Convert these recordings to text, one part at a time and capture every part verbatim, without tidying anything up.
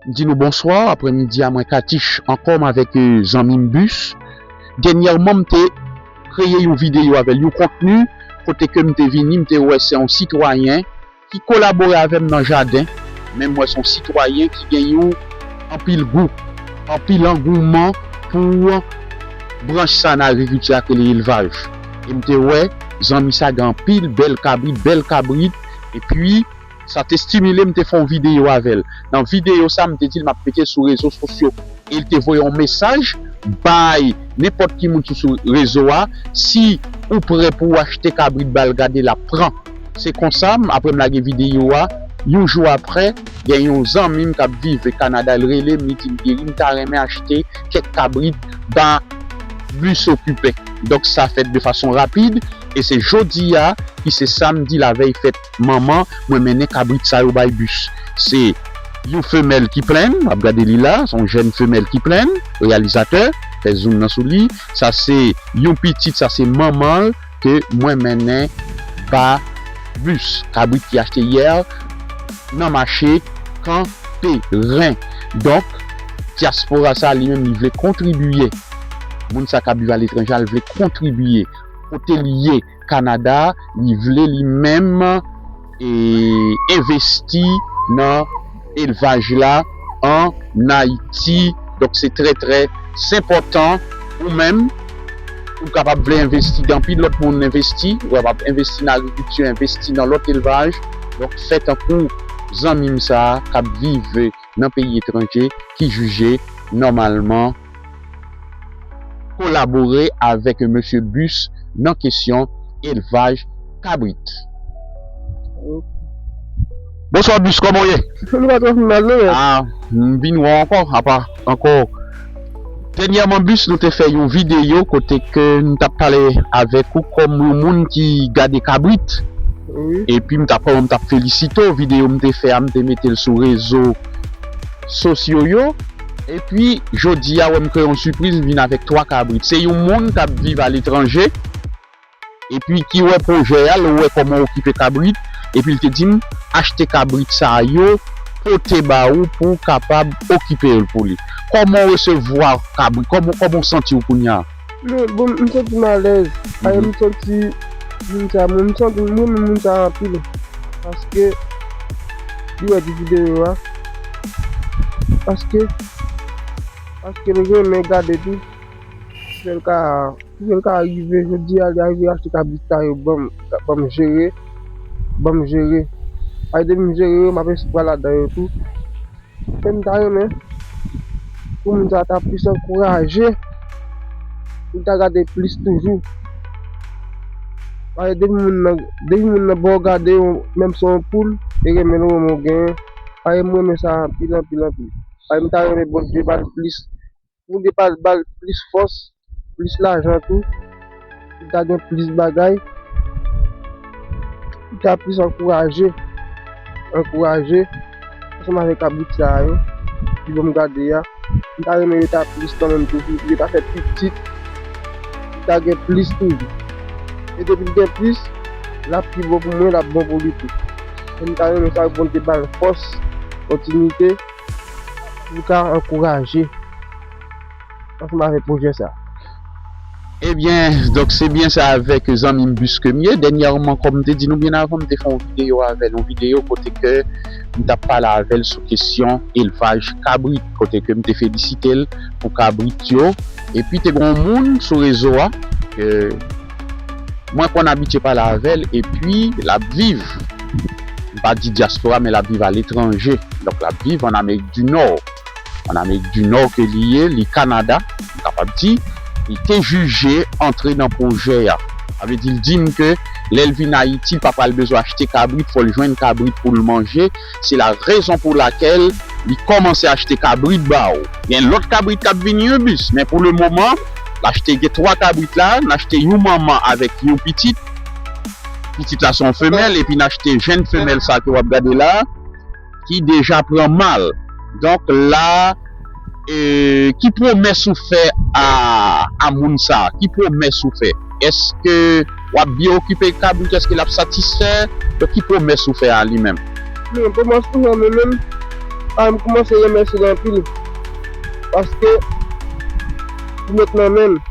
M di nou bonswa, aprèmidi a mwen Katich ankò, m avèk, e, zanmi m Bus. Dènyèman, m te kreye yon videyo avè l, yon kontni, kote ke m te vini, m te wè se yon sitwayen ki kolabore avè m nan jaden, men m wè se yon sitwayen ki gen yon anpil gou, anpil angouman pou branch sa nan agrikilti a k rele elvaj. E m te wè zanmi sa gen anpil bèl kabrit, bèl kabrit, epi sa te estimile m te fè yon videyo avè l. Nan videyo sa, m te di l m ap mete l sou rezo sosyo. E l te voye yon mesaj bay nenpòt ki moun sou, sou rezo a, si ou prè pou w achte kabrit ba l, gade l ap pran. Se konsa, m, apre m lage videyo a, yon jou apre, gen yon zanmi m k ap viv Kanada, l rele m, li di m, Guéry, m ta renmen achte kèk kabrit ba Bus okipe. Donk, sa fèt de fason rapid, e se jodi a, ki se samdi lavèy fèt manman, mwen mennen kabrit sa yo bay Bus. Se yon femèl ki plenn, w ap gade li la, se yon jèn femèl ki plenn, reyalizatè, fè zoom nan sou li. Sa se yon pitit, sa se manman l, ke mwen mennen ba Bus, kabrit ki achte yè nan mache Kanperen. Donk, dyaspora sa li menm li vle kontribiye. Moun sa k ap viv aletranje a, li vle kontribiye. Kote li ye Kanada, li vle li menm, e, envesti nan elvaj la an Ayiti. Donk, se trè, trè, se enpòtan. Ou menm, ou kapab vle envesti, gen anpil lòt moun envesti, ou kapab envesti nan agrikilti, envesti nan lòt elvaj. Donk, fè tankou zanmi m sa a k ap viv nan peyi etranje, ki jije nòmalman kolabore avèk mesye Bus nan kesyon elvaj kabrit. Bonswa Bus, kòman w ye? Nou pa twò pi mal non, mèt. Ah, m vin wè w ankò, apa, ankò. Dènyèman Bus, nou te fè yon videyo kote ke n t ap pale avèk ou kòm yon moun ki gade kabrit. Wi. Epi m t ap, kòman m t ap felisite w, videyo m te fè a, m te mete l sou rezo sosyo yo. Epi, jodi a, wè m kreye yon sipriz, m vin avèk twa kabrit. Se yon moun k ap viv aletranje, epi ki wè pwojè a, l wè kòman w okipe kabrit, epi l te di m, achte kabrit sa yo, pote ba ou pou w kapab okipe l pou li. Kòman w resevwa kabrit? Kòman, kòman w santi w kounye a? Men, bon, m santi m alèz. Paske m santi moun sa, mwen, m santi m renmen moun sa anpil. Paske li wè ti videyo a. Paske, paske l renmen gade tou. Fè l ka, fè l ka rive jodi a, li arive achte kabrit sa yo, ban m, ban m jere, ban m jere. Paske depi m jere yo, m ap espwa ladan yo tou. Men m ta renmen pou moun sa ta plis ankouraje, pou l ta gade plis toujou. Paske depi moun nan, depi moun nan ba w gade, menm si w yon poul, e renmen l, renmen w genyen. Paske m renmen sa anpil, anpil, anpil. Paske m ta renmen Bondye ba l plis, Bondye ba l, ba l plis fòs, plis lajan tou, pou l ta gen plis bagay, pou l ta plis ankouraje, ankouraje, ansanm avèk kabrit sa yo, ki ban m gade a. M ta renmen yo ta plis kanmenm tou, pou yo ta fè pi pitit, pou l ta gen plis toujou. E depi l gen plis, l ap pi bon pou mwen, l ap bon pou li tou. E m ta renmen sa, Bondye ba l fòs, kontinite, pou l ka ankouraje ansanm avèk pwojè sa. Ebyen, donk se byen sa avèk zanmi m Bus ke m ye. Dènyèman, kòm m te di nou byen avan, m te fè yon videyo avè l, yon videyo kote ke m t ap pale avè l sou kesyon elvaj kabrit, kote ke m te felisite l pou kabrit yo. Epi te gen yon moun sou rezo a, ke mwen konn abitye pale avè l, epi l ap viv, m pa di dyaspora, men l ap viv aletranje. Donk, l ap viv ann Amerik di Nò. Ann Amerik di Nò ke li ye, li Kanada, m kapab di, li te jije antre nan pwojè a. Sa vle di, l di m ke lè l vin Ayiti, l pa pral bezwen achte kabrit, fò l jwenn kabrit pou l manje. Se la rezon pou lakèl li kòmanse achte kabrit ba w. Gen lòt kabrit k ap vini, wi, Bus, men pou le moman, l achte, gen twa kabrit la, n achte yon manman avèk yon pitit. Pitit la se yon femèl, epi n achte jèn femèl sa ke w ap gade la, ki deja pran mal. Donk la, e, ki pwomès ou fè a, a moun sa? Ki pwomès ou fè? Èske w ap byen okipe kabrit? Èske l ap satisfè? Donk, ki pwomès ou fè a li menm? Men, pwomès mwen fè mwen menm, A, m kòmanse remèsye l anpil, paske li met nan men m.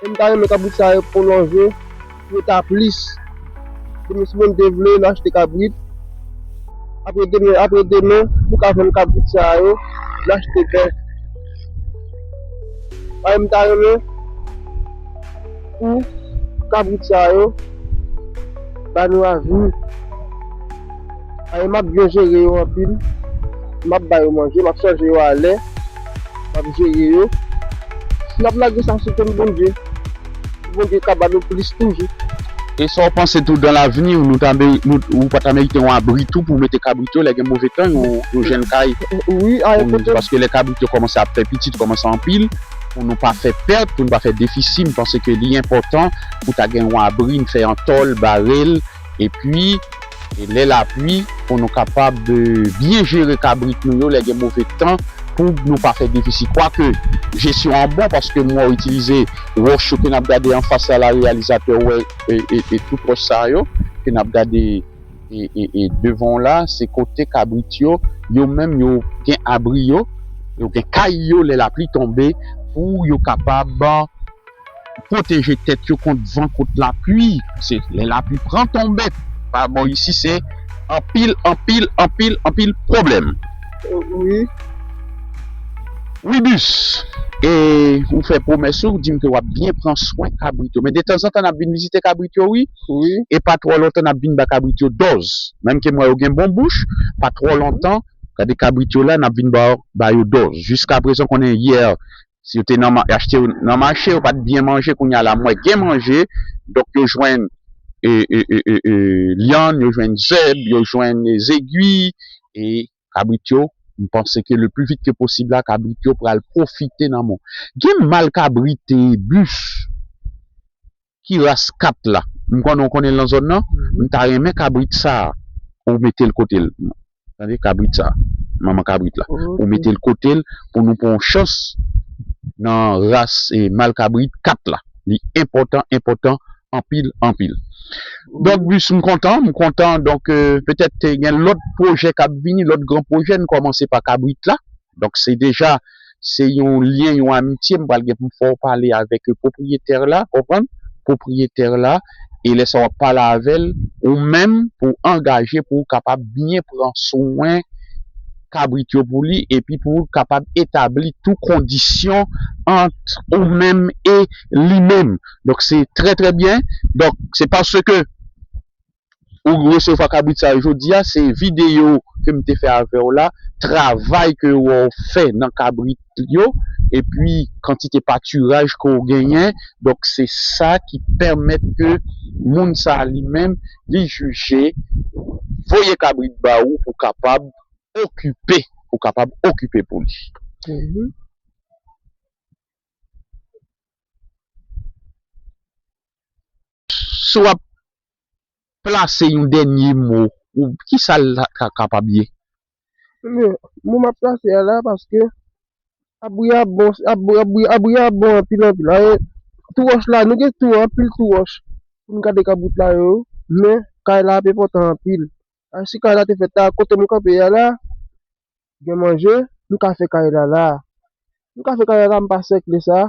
E m ta renmen kabrit sa yo pwolonje, pou yo ta plis. Demen, si Bondye vle, n achte kabrit. Apre demen, apre demen, nou ka vann kabrit sa yo, n achte bèf. A, m ta renmen pou kabrit sa yo ba nou ravni. A, m ap byen jere yo anpil. M ap ba yo manje, m ap chanje yo alè. M ap jere yo. M ap lage sa sou kont Bondye. Pou Bondye ka ba nou plis toujou. E sa w panse tou, dan lavni, nou ta meri-, nou, ou pa ta merite yon abri tou pou mete kabrit yo, lè gen move tan, yon, yon jèn kay? Wi, a, pou nou, paske lè kabrit yo kòmanse ap fè pitit, kòmanse anpil, pou nou pa fè pèt, pou nou pa fè defisi, m panse ke li enpòtan pou ta gen yon abri, n fè yon tòl, bare l, epi, e lè lapli, pou nou kapab, e, byen jere kabrit nou yo, lè gen move tan, pou nou pa fè defisi. Kwake, jesyon an bon, paske m wè w itilize wòch yo ke n ap gade anfas la, la, reyalizatè wè, e, e, e tout wòch sa yo, ke n ap gade, e, e, e devan w la, se kote kabrit yo, yo menm, yo gen abri yo, yo gen kay yo, lè lapli tonbe, pou yo kapab pwoteje tèt yo kont van, kont lapli. Se lè lapli pran tonbe pa bò isi, se anpil, anpil, anpil, anpil pwoblèm. Wi. Wi, Bis, e ou fè pwomès ou, ou di m ke w ap byen pran swen kabrit yo. Men detanzantan, n ap vin vizite kabrit yo, wi. Wi. E pa twò lontan, n ap vin ba kabrit yo dòz. Menm ke m wè yo gen bon bouch, pa twò lontan, gade kabrit yo la, n ap vin ba, ba yo dòz. Jiskaprezan, konnen yè, si yo te nan ma-, achte yo nan mache, yo pa t byen manje, kounye a la, m wè gen manje, donk yo jwenn, e, e, e, e, e, lyann, yo jwenn zèb, yo jwenn, e, zegwi, e kabrit yo, m panse ke le plus vite que possible la, kabrit yo pral pwofite nan men w. Gen mal kabrit, e, Bis, ki ras kat la. M konnen w konnen l nan zòn nan, mhm, m ta renmen kabrit sa a, ou mete l kote l. Tande, kabrit sa a, manman kabrit la. Ok. Ou mete l kote l pou nou pran yon chans nan ras, e, mal kabrit kat la. Li enpòtan, enpòtan, anpil, anpil. Wi. Donk, Bis, m kontan, m kontan. Donk, e, petèt, e, gen lòt pwojè k ap vini, lòt gran pwojè, n kòmanse pa kabrit la. Donk, se deja, se yon lyen, yon amitye, m pral gen pou m fè w pale avèk pwopriyetè la, konprann? Pwopriyetè la, e lè sa w ap pale avè l, ou menm pou w angaje, pou w kapab byen pran swen kabrit yo pou li, epi pou w kapab etabli tou kondisyon ant ou menm e li menm. Donk, se trè, trè byen. Donk, se paske ou resevwa kabrit sa yo jodi a, se videyo ke m te fè avè w la, travay ke w fè nan kabrit yo, epi kantite patiraj ke w genyen. Donk, se sa ki pèmèt ke moun sa a li menm, li jije voye kabrit ba ou pou kapab okipe, pou kapab okipe pou li. Mhm. Si w ap plase yon dènye mo, ou, ki sa l ka, kapab ye? Men, mo m ap plase a la, paske abri a bon, abri, abri, abri a bon anpil, anpil. Aye, tou wòch la, nou gen tou, anpil tou wòch pou n gade kabrit la yo, men kay la ap enpòtan anpil. Aye, si kay la te fèt la, kote m kanpe a la, gen manje, m ka fè kay la la. M ka fè kay la la, m pa sèkle sa.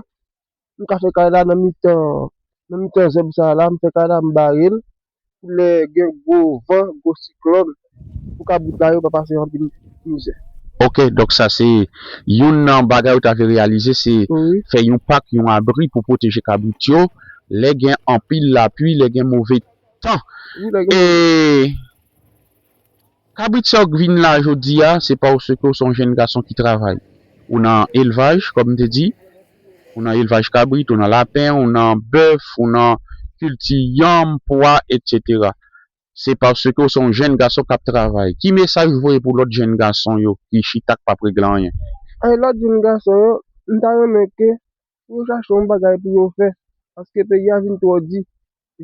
M ka fè kay la nan mitan, nan mitan zèb sa la, m fè kay la, m bare l. Pou lè gen gwo van, gwo siklòn, pou kabrit la yo pa pase anpil mizè. Ok, donk sa se youn nan bagay ou ta vle reyalize, se, wi, fè yon pak, yon abri pou pwoteje kabrit yo, lè gen anpil lapli, lè gen move tan. Wi, lè gen... E kabrit sa yo k vin la jodi a, se paske w se yon jèn gason ki travay. Ou nan elvaj, kòm m te di, ou nan elvaj kabrit, ou nan lapen, ou nan bèf, ou nan kilti yanm, pwa, etsetera. Se paske w se yon jèn gason k ap travay. Ki mesaj ou voye pou lòt jèn gason yo ki chita k p ap regle anyen? Ay, lòt jèn gason yo, m ta renmen ke pou yo chache yon bagay pou yo fè, paske peyi a vin twò di.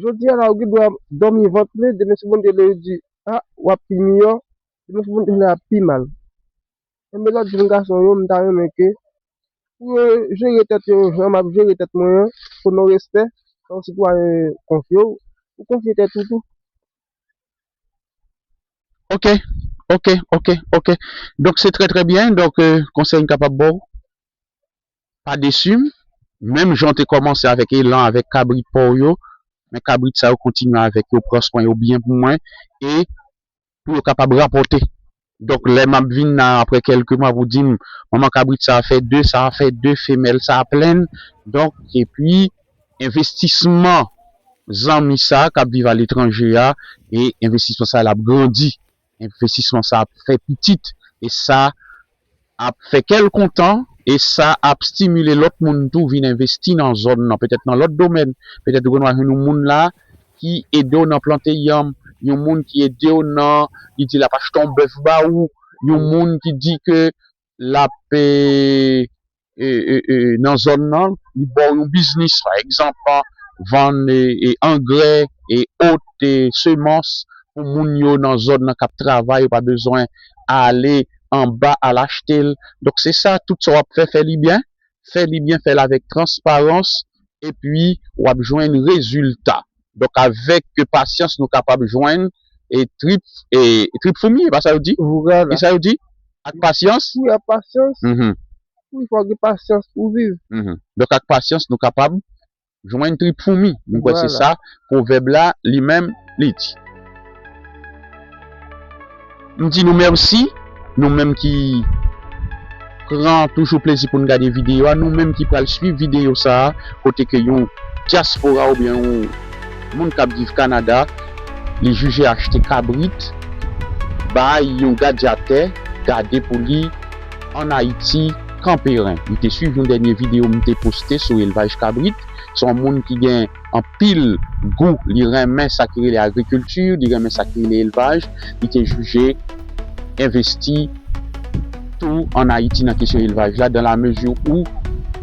Jodi a la, ou gen dwa dòmi vant plen, demen si Bondye vle, yo di, a, w ap pi miyò, demen si Bondye vle, w ap pi mal. Enben, lòt jèn gason yo, m ta renmen ke pou yo jere tèt yo jan m ap jere tèt mwen an, pou nou respè, yon sitwayen konfye w, ou konfye tèt ou tou. Ok. Ok, ok, ok. Donk, se trè, trè byen. Donk, euh, konsèy m kapab ba w, pa desi m. Menm jan w te kòmanse avèk elan, avèk kabrit pa w yo, men kabrit sa yo kontinye avèk yo, pran swen yo byen pou mwen, e pou yo kapab rapòte. Donk, lè m ap vin la apre kèlke mwa pou di m, manman kabrit sa a fè de, sa a fè de, femèl sa a plenn. Donk, epi, envestisman zanmi sa a k ap viv aletranje a, e envestisman sa a l ap grandi. Envestisman sa a ap fè pitit, e sa ap fè kè l kontan, e sa ap stimile lòt moun tou vin envesti nan zòn nan, petèt nan lòt domèn. Petèt ou konn wè jwenn yon moun la ki ede w nan plante yanm, yon moun ki ede w nan, li di l ap achte yon bèf ba ou, yon moun ki di ke l ap, e, e, e, e, nan zòn nan, li ba w yon biznis, pa egzanp, vann, e, e, angrè, e, ot, e, semans pou moun yo nan zòn nan k ap travay, yo pa bezwen ale anba al achte l. Donk, se sa, tout sa w ap fè, fè li byen, fè li byen, fè l avèk transparans, epi w ap jwenn rezilta. Donk, avèk pasyans, nou kapab jwenn e trip, e trip foumi, e pa sa yo di? Vwala. E sa yo di? Ak pasyans? Wi, ak pasyans. Mhm. Wi, fò gen pasyans pou viv. Mhm. Donk, ak pasyans, nou kapab jwenn trip foumi. Mwen kwè se sa pwovèb la, li menm, li di. M di nou mèsi, nou menm ki pran toujou plezi pou n gade videyo a, nou menm ki pral swiv videyo sa a, kote ke yon dyaspora oubyen yon moun k ap viv Kanada, li jije achte kabrit, bay yon gadyatè, gade pou li ann Ayiti, Kanperen. Li te swiv yon dènye videyo m te poste sou elvaj kabrit. Se yon moun ki gen anpil gou, li renmen sa ki rele agrikilti, li renmen sa ki rele elvaj, li te jije envesti tou ann Ayiti nan kesyon elvaj la, dans la mesure où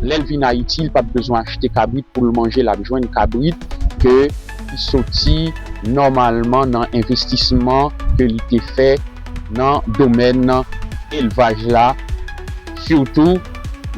lè l vin Ayiti, li p ap bezwen achte kabrit pou l manje, l ap jwenn kabrit ke ki soti nòmalman nan envestisman ke li te fè nan domèn elvaj la, sitou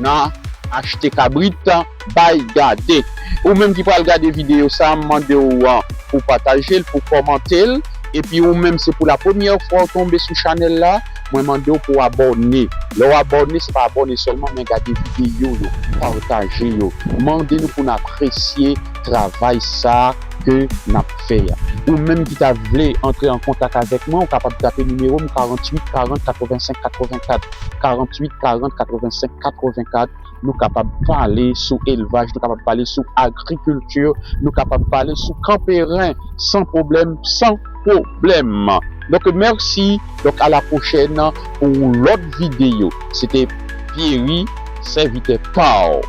nan achte kabrit, bay gade. Ou menm ki pral gade videyo sa, m mande w, an, pou pataje l, pou kòmante l, epi ou menm se pou la premyè fwa w tonbe sou chanèl la, mwen mande w pou w abòne. Lè w abòne, se pa abòne sèlman, men gade videyo yo, pataje yo. Mande nou pou n apresye travay sa ke n ap fè a. Ou menm ki ta vle antre an kontak avèk mwen, ou kapab tape nimewo m, karanntuit karant katrevensenk katrevenkat, karanntuit karant katrevensenk katrevenkat. Nou kapab pale sou elvaj, nou kapab pale sou agrikilti, nou kapab pale sou Kanperen san pwoblèm, san pwoblèm. Donk, mèsi. Donk, a la pwochèn pou yon lòt videyo. Se te Pierry, sèvitè pa w.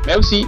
Mèsi.